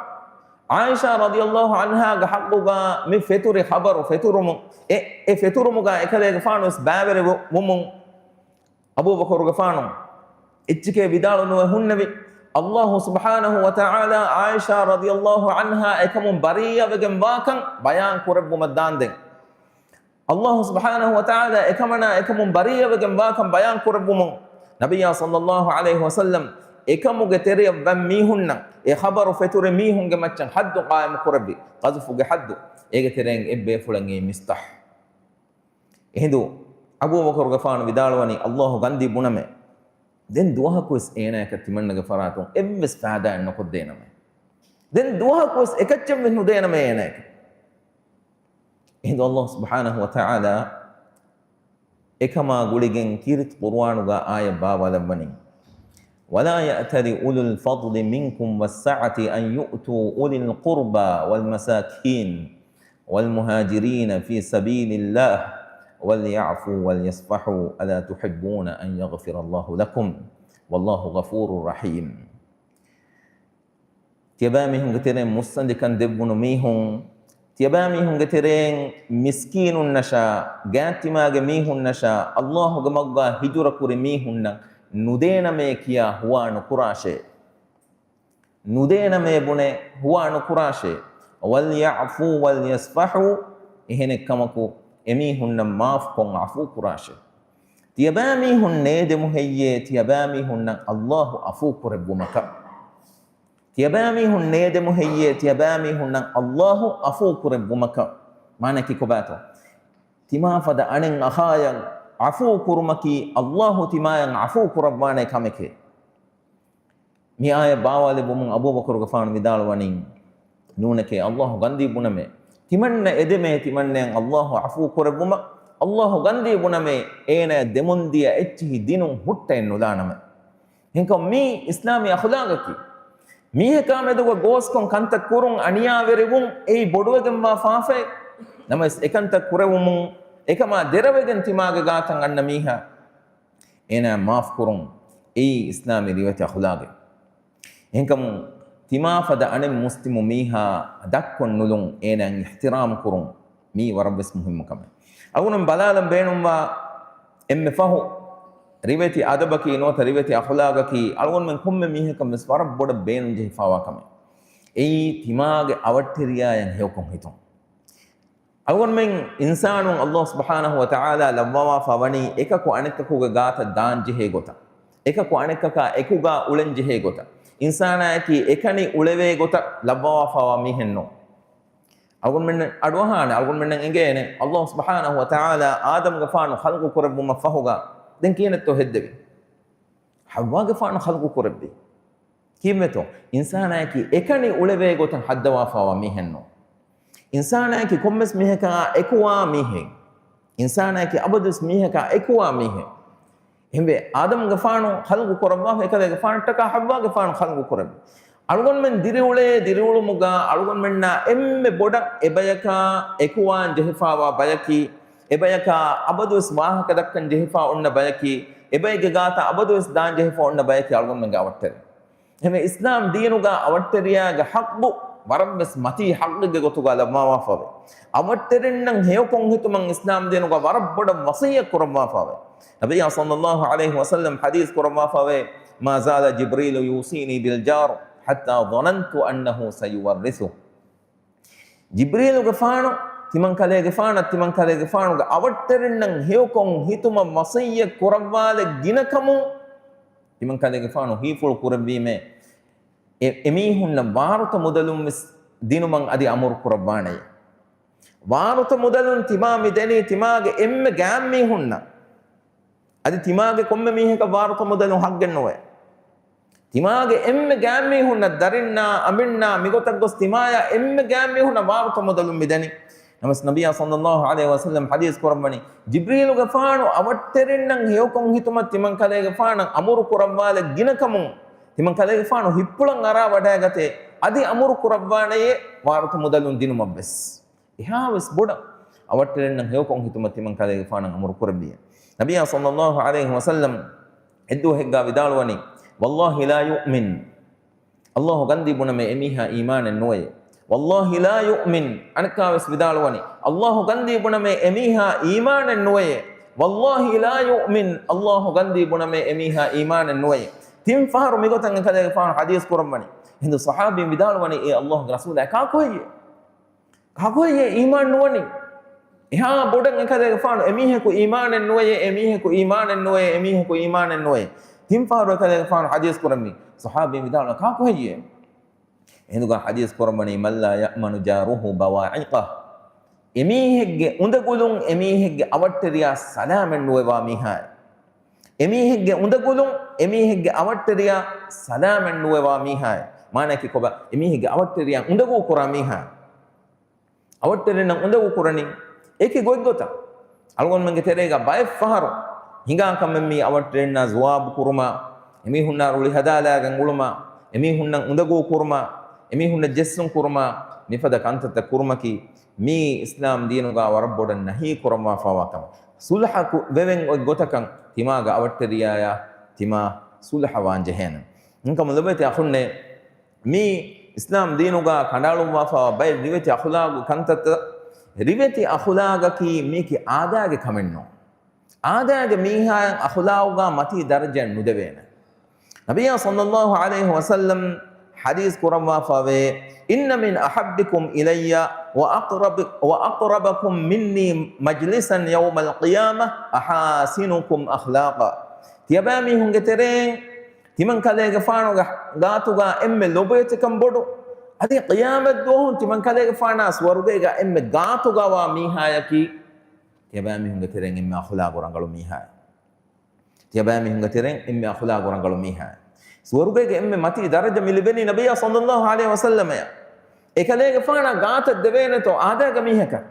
ޢާއިޝާ ރަޟިޔަﷲ ޢަންހާގެ ޙައްޤުގަ މި ފެތުރި ޚަބަރު ފެތުރުމުން، އެ، އެ ފެތުރުމުގަ އެކަލޭގެފާނު ވެސް ބައިވެރި ވު-، ވުމުން، އަބޫބަކުރުގެފާނު އެއްޗެކޭ ވިދާޅު ނުވެ ހުންނެވި. އައްލާހު ސުބްޙާނަހު ވަ ތަޢާލާ ޢާއިޝާ ރަޟިޔައްލާހު ޢަންހާ އެކަމުން ބަރީއަވެގެން ވާކަން ބަޔާން ކުރެއްވުމަށް ދާންދެން. އައްލާހު ސުބްޙާނަހު ވަ ތަޢާލާ އެކަމަނާ އެކަމުން ބަރީއަވެގެން ވާކަން ބަޔާން ކުރެއްވުމުން، ނަބިއްޔާ ޞައްލައްލާހު ޢަލައިހި ވަސައްލަމް އެކަމުގެ ތެރެޔަށް ވަން މީހުންނަށް، އެ ޚަބަރު ފެތުރި މީހުންގެ މައްޗަށް ޙައްދު ޤާއިމު ކުރެއްވި، ޤަޛުފުގެ ޙައްދު. އޭގެ ތެރެއިން އެއްބޭފުޅެއް އެއީ މިސްޠާޙް. އެހިނދު އަބޫބަކުރުގެފާނު ވިދާޅުވަނީ، އައްލާހު ގަންދީ ބުނަމޭ، ދެން ދުވަހަކުވެސް އޭނާޔަކަށް ތިމަންނަގެ ފަރާތުން އެއްވެސް ފައިދާއެއް ނުކޮށްދޭނަމޭ. ދެން ދުވަހަކުވެސް އެކައްޗެއްވެސް ނުދޭނަމޭ އޭނާޔަކަށް. އެހިނދު އައްލާހު ސުބްޙާނަހު ވަ ތަޢާލާ އެކަމާ ގުޅިގެން ކީރިތި ޤުރުއާނުގަ އާޔަތް ބާވާލައްވަނީ، ولا يأتل أولو الفضل منكم والسعة أن يؤتوا أولي القربى والمساكين والمهاجرين في سبيل الله وليعفوا وليصفحوا ألا تحبون أن يغفر الله لكم والله غفور رحيم. ތިޔަބައިމީހުންގެ ތެރެއިން މުއްސަނދިކަން ދެއްވުނު މީހުން، ތިޔަބައިމީހުންގެ ތެރެއިން މިސްކީނުންނަށާ، ގާތްތިމާގެ މީހުންނަށާ، އައްލާހުގެ މަގުގަ ހިޖުރަ ކުރި މީހުންނަށް ނުދޭނަމޭ ކިޔާ ހުވާ ނުކުރާށޭ. ނުދޭނަމޭ ބުނެ ހުވާ ނުކުރާށޭ. وليعفوا وليصفحوا، އެހެނެއްކަމަކު އެމީހުންނަށް މާފުކޮށް ޢަފޫ ކުރާށޭ. ތިޔަބައިމީހުން ނޭދެމު ހެއްޔޭ، ތިޔަބައިމީހުންނަށް އައްލާހު ޢަފޫ ކުރެއްވުމަކަށް. ތިޔަބައިމީހުން ނޭދެމު ހެއްޔޭ، ތިޔަބައިމީހުންނަށް އައްލާހު ޢަފޫ ކުރެއްވުމަކަށް. މާނައަކީ ކޮބާތޯ؟ ތިމާފަދަ އަނެއް އަޚާޔަށް ޢަފޫ ކުރުމަކީ އައްލާހު ތިމާޔަށް ޢަފޫ ކުރައްވާނޭ ކަމެކޭ. މި އާޔަތް ބާވާލެއްވުމުން އަބޫބަކުރުގެފާނު ވިދާޅުވަނީ، ނޫނެކޭ، އައްލާހު ގަންދީ ބުނަމޭ، ތިމަންނަ އެދެމޭ، ތިމަންނައަށް އައްލާހު ޢަފޫ ކުރެއްވުމަށް، އައްލާހު ގަންދީ ބުނަމޭ، އޭނަޔަށް ދެމުންދިޔަ އެއްޗިހި ދިނުން ހުއްޓައެއް ނުލާނަމޭ. ހެންކަމުން މީ އިސްލާމީ އަޚުލާގަކީ. މީހަކާ މެދުގަ ގޯސްކޮން ކަންތައް ކުރުން، އަނިޔާވެރިވުން އެއީ ބޮޑުވެގެންވާ ފާފައެއް. ނަމަވެސް އެކަންތައް ކުރެވުމުން އެކަމާ ދެރަވެގެން ތިމާގެ ގާތަށް އަންނަ މީހާ އޭނާ މާފް ކުރުން، އެއީ އިސްލާމީ ރިވެތި އަޚުލާގެއް. އެހެންކަމުން ތިމާ ފަދަ އަނެއް މުސްލިމު މީހާ ދަށްކޮށް ނުލުން، އޭނާއަށް އިޙްތިރާމް ކުރުން، މީ ވަރަށްވެސް މުހިއްމު ކަމެއް. އަޅުގަނޑު ބަލާލަން ބޭނުންވާ އެންމެ ފަހު ރިވެތި އަދަބަކީ ނުވަތަ ރިވެތި އަޚުލާގަކީ އަޅުގަނޑުމެން ކޮންމެ މީހަކަށް ވެސް ވަރަށް ބޮޑަށް ބޭނުން ޖެހިފާވާ ކަމެއް. އެއީ ތިމާގެ އަވަށްޓެރިޔާއަށް ހެޔޮކޮށް ހިތުން. އަޅުގަނޑުމެން އިންސާނުން އައްލާހު ސުބްޙާނަހު ވަ ތަޢާލާ ލައްވަވާފާ ވަނީ އެކަކު އަނެއްކަކުގެ ގާތަށް ދާން ޖެހޭ ގޮތަށް، އެކަކު އަނެއްކަކާ އެކުގާ އުޅެން ޖެހޭ ގޮތަށް، އިންސާނާއަކީ އެކަނި އުޅެވޭ ގޮތަށް ލައްވަވާފާވާ މީހެއް ނޫން. އަޅުގަނޑުމެންނަށް އަޑުއަހާނެ، އަޅުގަނޑުމެންނަށް އެނގޭނެ، އައްލާހު ސުބްޙާނަހު ވަ ތަޢާލާ އާދަމްގެފާނު ޚަލްޤު ކުރެއްވުމަށް ފަހުގާ ދެން ކިހިނެއްތޯ ހެއްދެވި؟ ޙައްވާގެފާނު ޚަލްޤު ކުރެއްވި. ކީއްވެތޯ؟ އިންސާނާއަކީ އެކަނި އުޅެވޭ ގޮތަށް ހައްދަވާފާވާ މީހެއް ނޫން. އިންސާނާއަކީ ކޮންމެސް މީހަކާ އެކުވާ މީހެއް. އިންސާނާއަކީ އަބަދުވެސް މީހަކާ އެކުވާ މީހެއް. އެހެންވެ، އާދަމްގެފާނު ޚަލްޤު ކުރައްވާފަ، އެކަލޭގެފާނަށްޓަކާ ޙައްވާގެފާނު ޚަލްޤު ކުރެއްވި. އަޅުގަނޑުމެން ދިރިއުޅޭ ދިރިއުޅުމުގަ އަޅުގަނޑުމެންނާ އެންމެ ބޮޑަށް އެބަޔަކާ އެކުވާން ޖެހިފާވާ ބަޔަކީ، އެބަޔަކާ އަބަދުވެސް ވާހަކަ ދައްކަން ޖެހިފާ އޮންނަ ބަޔަކީ، އެބައެއްގެ ގާތަށް އަބަދުވެސް ދާން ޖެހިފަ އޮންނަ ބަޔަކީ އަޅުގަނޑުމެންގެ އަވަށްޓެރި. އެހެންވެ، އިސްލާމް ދީނުގަ އަވަށްޓެރިޔާގެ ޙައްޤު ވަރަށްވެސް މަތީ ޙައްޤެއްގެ ގޮތުގަ ލައްވާފަވޭ. އަވަށްޓެރިންނަށް ހެޔޮކޮށް ހިތުމަށް އިސްލާމް ދީނުގަ ވަރަށް ބޮޑަށް ވަޞިއްޔަތް ކުރައްވާފަވޭ. ނަބިއްޔާ ޞައްލައްލާހު ޢަލައިހި ވަސައްލަމް ޙަދީޘް ކުރައްވާފަވޭ، ما زال جبريل يوصيني بالجار حتى ظننت أنه سيورثه. ޖިބްރީލުގެފާނު ތިމަންކަލޭގެފާނަށް ތިމަންކަލޭގެފާނުގެ އަވަށްޓެރިންނަށް ހެޔޮކޮށް ހިތުމަށް ވަޞިއްޔަތް ކުރައްވާލެއް ގިނަކަމުން، ތިމަންކަލޭގެފާނު ހީފުޅު ކުރެއްވީމޭ، އެ، އެމީހުންނަށް ވާރުތަ މުދަލުން ވެސް ދިނުމަށް އަދި އަމުރު ކުރައްވާނެޔޭ. ވާރުތަ މުދަލުން ތިމާ މި ދެނީ ތިމާގެ އެންމެ ގާތްމީހުންނަށް. އަދި ތިމާގެ ކޮންމެ މީހަކަށް ވާރުތަ މުދަލުން ހައްގެއް ނުވޭ. ތިމާގެ އެންމެ ގާތްމީހުންނަށް، ދަރިންނާ، އަމިންނާ، މިގޮތަށް ގޮސް ތިމާޔާ އެންމެ ގާތްމީހުންނަށް ވާރުތަ މުދަލުން މި ދެނީ. ނަމަވެސް ނަބިއްޔާ ޞައްލައްލާހު ޢަލައިހި ވަސައްލަމް ޙަދީޘް ކުރައްވަނީ، ޖިބްރީލުގެފާނު އަވަށްޓެރިންނަށް ހެޔޮކޮށް ހިތުމަށް ތިމަންކަލޭގެފާނަށް އަމުރު ކުރައްވާލެއް ގިނަކަމުން، ތިމަންކަލޭގެފާނު ހިތްޕުޅަށް އަރާ ވަޑައިގަތޭ، އަދި އަމުރު ކުރައްވާނެޔޭ ވާރުތަ މުދަލުން ދިނުމަށްވެސް. އެހާވެސް ބޮޑަށް އަވަށްޓެރިންނަށް ހެޔޮކޮށް ހިތުމަށް ތިމަންކަލޭގެފާނަށް އަމުރު ކުރެއްވިޔޭ. ނަބިއްޔާ ޞައްލައްލާހު ޢަލައިހި ވަސައްލަމް އެއްދުވަހެއްގާ ވިދާޅުވަނީ، والله لا يؤمن. އައްލާހު ގަންދީ ބުނަމޭ، އެމީހާ އީމާނެއް ނުވެޔޭ. والله لا يؤمن. އަނެއްކާވެސް ވިދާޅުވަނީ، އައްލާހު ގަންދީ ބުނަމޭ، އެމީހާ އީމާނެއް ނުވެޔޭ. والله لا يؤمن، ﷲ ގަންދީ ބުނަމޭ އެމީހާ އީމާނެއް ނުވޭ. ތިން ފަހަރު މިގޮތަށް އެކަލޭގެފާނު ޙަދީޘް ކުރައްވަނީ. އެހިނދު ޞަޙާބީން ވިދާޅުވަނީ، އޭ ﷲގެ ރަސޫލާ، ކާކު ހެއްޔޭ؟ ކާކު ހެއްޔޭ އީމާން ނުވަނީ؟ އެހާ ބޮޑަށް އެކަލޭގެފާނު އެމީހަކު އީމާނެއް ނުވެޔޭ، އެމީހަކު އީމާނެއް ނުވެޔޭ، އެމީހަކު އީމާނެއް ނުވެޔޭ. ތިން ފަހަރު އެކަލޭގެފާނު ޙަދީޘް ކުރައްވީ. ޞަޙާބީން ވިދާޅުވަނީ، ކާކު ހެއްޔޭ؟ އެހިނދުގަ ޙަދީޘް ކުރައްވަނީ، من لا يأمن جاره بوائقه. އެމީހެއްގެ އުނދަގުލުން އެމީހެއްގެ އަވަށްޓެރިޔާ ސަލާމަތް ނުވެވާ މީހާއެއް. އެމީހެއްގެ އުނދަގުލުން އެމީހެއްގެ އަވަށްޓެރިޔާ ސަލާމަތް ނުވެވާ މީހާއެއް. މާނައަކީ ކޮބާ؟ އެމީހެއްގެ އަވަށްޓެރިޔާ އުނދަގޫ ކުރާ މީހާއެއް. އަވަށްޓެރިންނަށް އުނދަގޫ ކުރަނީ އެކި ގޮތްގޮތަށް. އަޅުގަނޑުމެންގެ ތެރޭގަ ބައެއް ފަހަރު ހިނގާ ކަމެއް މީ އަވަށްޓެރިންނާ ޒުވާބު ކުރުމާ، އެމީހުންނާ ރުޅި ހަދާލާގެން އުޅުމާ، އެމީހުންނަށް އުނދަގޫ ކުރުމާ، އެމީހުންނަށް ޖެއްސުން ކުރުމާ، މިފަދަ ކަންތައްތައް ކުރުމަކީ މީ އިސްލާމް ދީނުގަ ވަރަށް ބޮޑަށް ނަހީ ކުރައްވާފައިވާ ކަމެއް. ޞުލްޙަ ކު-، ވެވެން އޮތް ގޮތަކަށް ތިމާގެ އަވަށްޓެރިޔާޔާ ތިމާ ޞުލްޙަވާން ޖެހޭނެ. އެހެންކަމުން ލޮބުވެތި އަޚުންނޭ، މީ އިސްލާމް ދީނުގަ ކަނޑައަޅުއްވާފައިވާ ބައެއް ރިވެތި އަޚުލާގު ކަންތައްތައް. ރިވެތި އަޚުލާގަކީ މީކީ އާދައިގެ ކަމެއް ނޫން. އާދައިގެ މީހާއަށް އަޚުލާގުގަ މަތީ ދަރަޖައެއް ނުދެވޭނެ. ނަބިއްޔާ ޞައްލައްލާހު ޢަލައިހި ވަސައްލަމް ޙަދީޘް ކުރައްވާފައިވޭ، إن من أحبكم إلي وأقرب، وأقربكم مني مجلسا يوم القيامة أحاسنكم أخلاقا. ތިޔަބައިމީހުންގެ ތެރެއިން ތިމަން ކަލޭގެފާނުގެ ގާތުގަ އެންމެ ލޮބުވެތިކަން ބޮޑު، އަދި ޤިޔާމަތްދުވަހުން ތިމަން ކަލޭގެފާނާ ސުވަރުގޭގަ އެންމެ ގާތުގަވާ މީހާޔަކީ، ތިޔަބައިމީހުންގެ ތެރެއިން އެންމެ އަޚުލާގު ރަނގަޅު މީހާ. ތިޔަބައިމީހުންގެ ތެރެއިން އެންމެ އަޚުލާގު ރަނގަޅު މީހާ. ސުވަރުގޭގެ އެންމެ މަތީ ދަރަޖަ މި ލިބެނީ ނަބިއްޔާ ޞައްލައްލާހު ޢަލައިހި ވަސައްލަމަޔަށް. އެކަލޭގެފާނާ ގާތަށް ދެވޭނެތޯ އާދައިގެ މީހަކަށް؟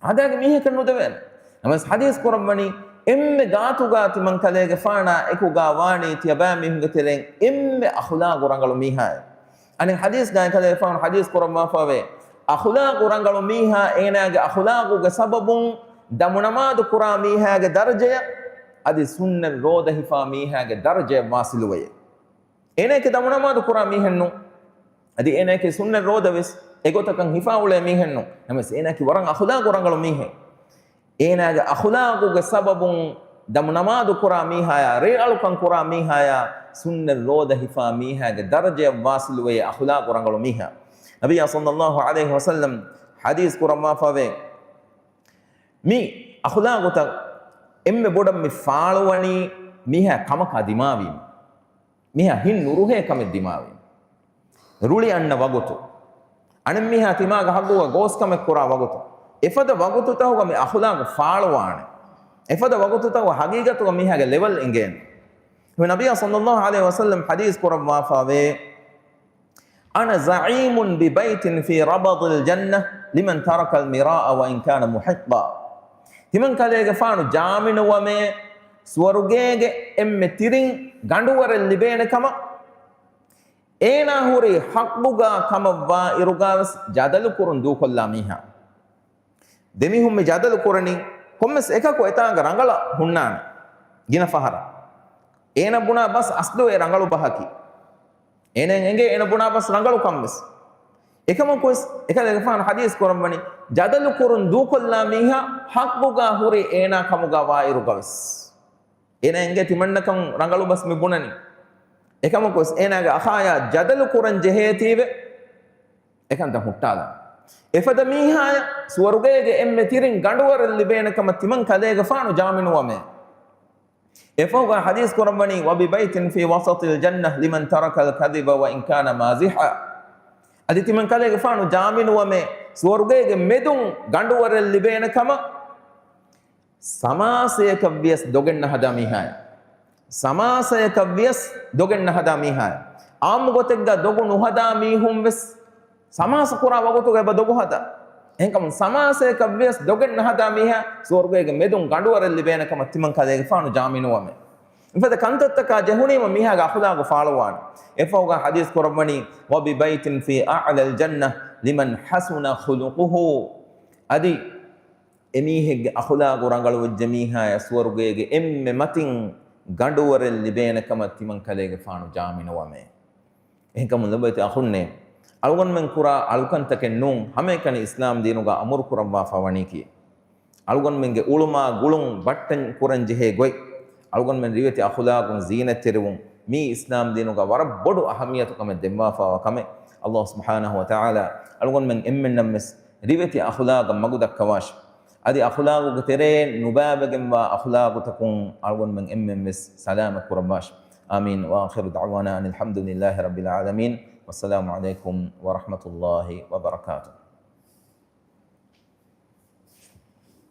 އާދައިގެ މީހަކަށް ނުދެވޭނެ. ނަމަވެސް ޙަދީޘް ކުރައްވަނީ، އެންމެ ގާތުގަ ތިމަން ކަލޭގެފާނާ އެކުގަ ވާނީ ތިޔަބައިމީހުންގެ ތެރެއިން އެންމެ އަޚުލާގު ރަނގަޅު މީހާއެއް. އަނެއް ޙަދީޘްގައި ކަލޭގެފާނު ޙަދީޘް ކުރައްވާފައިވޭ، އަޚުލާގު ރަނގަޅު މީހާ އޭނާގެ އަޚުލާގުގެ ސަބަބުން ދަމުނަމާދު ކުރާ މީހާގެ ދަރަޖަޔަށް އަދި ސުންނަތް ރޯދަ ހިފާ މީހާގެ ދަރަޖަޔަށް ވާޞިލުވެޔޭ. އޭނާއަކީ ދަމުނަމާދު ކުރާ މީހެއްނޫން. އަދި އޭނާއަކީ ސުންނަތް ރޯދަ ވެސް އެގޮތަކަށް ހިފާ އުޅޭ މީހެއްނޫން. ނަމަވެސް އޭނާއަކީ ވަރަށް އަޚުލާގު ރަނގަޅު މީހެއް. އޭނާގެ އަޚުލާގުގެ ސަބަބުން ދަމުނަމާދު ކުރާ މީހާޔާ، ރޭއަޅުކަން ކުރާ މީހާޔާ، ސުންނަތް ރޯދަ ހިފާ މީހާގެ ދަރަޖަޔަށް ވާޞިލުވެޔޭ އަޚުލާގު ރަނގަޅު މީހާ. ނަބިއްޔާ ޞައްލައްލާހު ޢަލައިހި ވަސައްލަމް ޙަދީޘް ކުރައްވާފައިވޭ، މި އަޚުލާގުތައް އެންމެ ބޮޑަށް މި ފާޅުވަނީ މީހާ ކަމަކާ ދިމާވީމަ. މީހާ ހިތް ނުރުހޭ ކަމެއް ދިމާވީމަ. ރުޅި އަންނަ ވަގުތު، އަނެއްމީހާ ތިމާގެ ހައްގުގަ ގޯސްކަމެއް ކުރާ ވަގުތު، އެފަދަ ވަގުތުތަކުގަ މި އަޚުލާގު ފާޅުވާނެ. އެފަދަ ވަގުތުތަކުގަ ހަގީގަތުގަ މީހާގެ ލެވެލް އެނގޭނެ. ނަބިއްޔާ ޞައްލައްލާހު ޢަލައިހި ވަސައްލަމް ޙަދީޘް ކުރައްވާފައިވޭ، أنا زعيم ببيت في ربض الجنة لمن ترك المراء وإن كان محقا. ތިމަން ކަލޭގެފާނު ޖާމިނުވަމޭ، ސުވަރުގޭގެ އެންމެ ތިރިން ގަނޑުވަރެއް ލިބޭނެ ކަމަށް، އޭނާ ހުރީ ޙައްޤުގަ ކަމަށްވާ އިރުގަވެސް ޖަދަލު ކުރުން ދޫކޮށްލާ މީހާ. ދެމީހުން މި ޖަދަލު ކުރަނީ، ކޮންމެސް އެކަކު އެތާނގަ ރަނގަޅަށް ހުންނާނެ ގިނަ ފަހަރަށް. އޭނަ ބުނާ ބަސް އަސްލު އެ ރަނގަޅު ބަހަކީ. އޭނައަށް އެނގޭ އޭނަ ބުނާ ބަސް ރަނގަޅުކަން ވެސް. އެކަމަކުވެސް އެކަލޭގެފާނު ޙަދީޘް ކުރައްވަނީ، ޖަދަލު ކުރުން ދޫކޮށްލާ މީހާ ޙައްޤުގަ ހުރި އޭނާ ކަމުގަ ވާއިރުގަވެސް. އޭނައަށް އެނގޭ ތިމަންނަކަން ރަނގަޅު ބަސް މި ބުނަނީ. އެކަމަކުވެސް އޭނާގެ އަޚާޔާ ޖަދަލު ކުރަން ޖެހޭތީވެ، އެކަންތައް ހުއްޓާލަން. އެފަދަ މީހާޔަށް ސުވަރުގޭގެ އެންމެ ތިރިން ގަނޑުވަރެއް ލިބޭނެ ކަމަށް ތިމަން ކަލޭގެފާނު ޖާމިނުވަމޭ. އެފަހުގަ ޙަދީޘް ކުރައްވަނީ، وببيت في وسط الجنة لمن ترك الكذب وإن كان مازحا. އަދި ތިމަން ކަލޭގެފާނު ޖާމިނުވަމޭ، ސުވަރުގޭގެ މެދުން ގަނޑުވަރެއް ލިބޭނެ ކަމަށް، ސަމާސަޔަކަށްވިޔަސް ދޮގެއް ނަހަދާ މީހާޔަށް. ސަމާސަޔަކަށްވިޔަސް ދޮގެއް ނަހަދާ މީހާޔަށް. އާއްމު ގޮތެއްގަ ދޮގު ނުހަދާ މީހުން ވެސް ސަމާސަ ކުރާ ވަގުތުގަ އެބަ ދޮގު ހަދާ. އެހެންކަމުން ސަމާސަޔަކަށްވިޔަސް ދޮގެއް ނަހަދާ މީހާ ސުވަރުގޭގެ މެދުން ގަނޑުވަރެއް ލިބޭނެ ކަމަށް ތިމަން ކަލޭގެފާނު ޖާމިނުވަމޭ. އެފަދަ ކަންތައްތަކާ ޖެހުނީމަ މީހާގެ އަޚުލާގު ފާޅުވާނެ. އެފަހުގަ ޙަދީޘް ކުރައްވަނީ، وببيت في أعلى الجنة لمن حسن خلقه. އަދި އެމީހެއްގެ އަޚުލާގު ރަނގަޅުވެއްޖެ މީހާޔަށް ސުވަރުގޭގެ އެންމެ މަތިން ގަނޑުވަރެއް ލިބޭނެ ކަމަށް ތިމަން ކަލޭގެފާނު ޖާމިނުވަމޭ. އެހެންކަމުން ލޮބުވެތި އަޚުންނޭ، އަޅުގަނޑުމެން ކުރާ އަޅުކަންތަކެއް ނޫން، ހަމައެކަނި އިސްލާމް ދީނުގަ އަމުރު ކުރައްވާފަ ވަނީކީ. އަޅުގަނޑުމެންގެ އުޅުމާ ގުޅުން ބައްޓަން ކުރަން ޖެހޭ ގޮތް، އަޅުގަނޑުމެން ރިވެތި އަޚުލާގުން ޒީނަތްތެރިވުން، މީ އިސްލާމް ދީނުގަ ވަރަށް ބޮޑު އަހައްމިޔަތު ކަމެއް ދެއްވާފައިވާ ކަމެއް. އަﷲ ސުބްޙާނަހޫ ވަތަޢާލާ އަޅުގަނޑުމެން އެންމެންނަށްވެސް ރިވެތި އަޚުލާގަށް މަގު ދައްކަވާށި. އަދި އަޚުލާގުގެ ތެރެއިން ނުބައިވެގެންވާ އަޚުލާގުތަކުން އަޅުގަނޑުމެން އެންމެންވެސް ސަލާމަތް ކުރައްވާށި. އާމީން. وآخر دعوانا أن الحمد لله رب العالمين. والسلام عليكم ورحمة الله وبركاته.